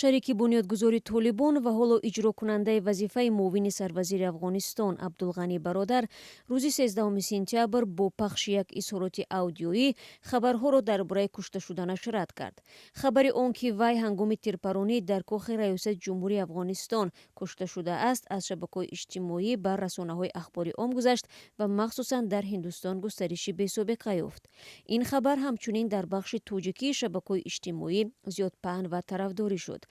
Шарики бунёдгузори Толибон ва ҳоло иҷрокунандаи вазифаи муовини сарвазири Афғонистон Абдулғанӣ Бародар рӯзи 13 сентябр бо пахши як изҳороти аудиоӣ хабарҳоро дар бораи кушта шуданаш рад кард. Хабари он, ки вай ҳангоми тирпаронӣ дар кохи Раёсати Ҷумҳурии Афғонистон кушта шудааст, аз шабакаҳои иҷтимоӣ ба расонаҳои ахбори ом гузашт ва махсусан дар Ҳиндустон густариши бесобиқа ёфт. Ин хабар ҳамчунин дар бахши тоҷикии шабакаҳои иҷтимоӣ зиёд паҳн ва тарафдорӣ шуд.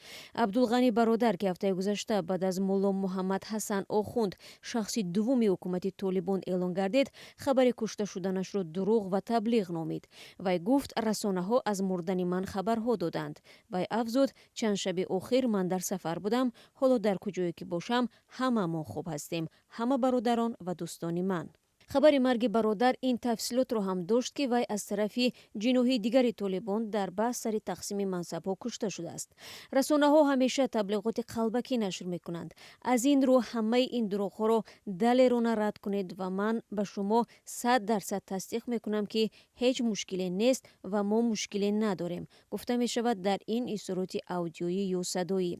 Абдулғанӣ Бародар, ки ҳафтаи гузашта баъд аз Мулло Муҳаммад Ҳасан Охунд шахси дуввуми ҳукумати Толибон эълон гардид, хабари кушта шуданашро дурӯғ ва таблиғ номид. Вай гуфт: «Расонаҳо аз мурдани ман хабарҳо доданд». Вай афзуд: «Чанд шаби охир ман дар сафар будам. Ҳоло дар куҷое ки бошам, ҳама мо хуб ҳастем, ҳама бародарон ва дӯстони ман». Хабари марги Бародар ин тафсилотро ҳам дошт, ки вай аз тарафи ҷиноҳи дигари Толибон дар баҳс сари тақсими мансабҳо кушта шудааст. Расонаҳо ҳамеша таблиғоти қалбакӣ нашр мекунанд. Аз ин рӯ ҳамаи ин дурӯғҳоро далерона рад кунед ва ман ба шумо 100% тасдиқ мекунам, ки ҳеҷ мушкиле нест ва мо мушкиле надорем, гуфта мешавад дар ин изҳороти аудиоӣ ё садоӣ.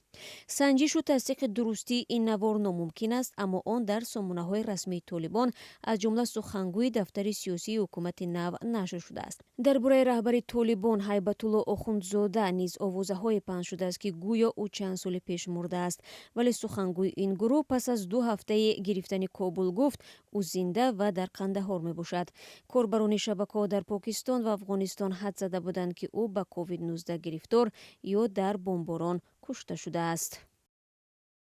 Санҷишу тасдиқи дурустии ин навор номумкин аст, аммо он дар сомонаҳои расмии Толибон, аз ҷумла сухангӯи дафтари сиёсии ҳукумати нав, нашр шудааст. Дар бораи раҳбари Толибон Ҳайбатулло Охундзода низ овозаҳое паҳн шудааст, ки гӯё ӯ чанд соли пеш мурдааст, вале сухангӯи ин гурӯҳ пас аз 2 ҳафтаи гирифтани Кобул гуфт, ӯ зинда ва дар Қандаҳор мебошад. Корбарони шабакаҳо дар Покистон ва Афғонистон ҳадс зада буданд, ки ӯ ба COVID-19 гирифтор ё дар бомборон кушта шудааст.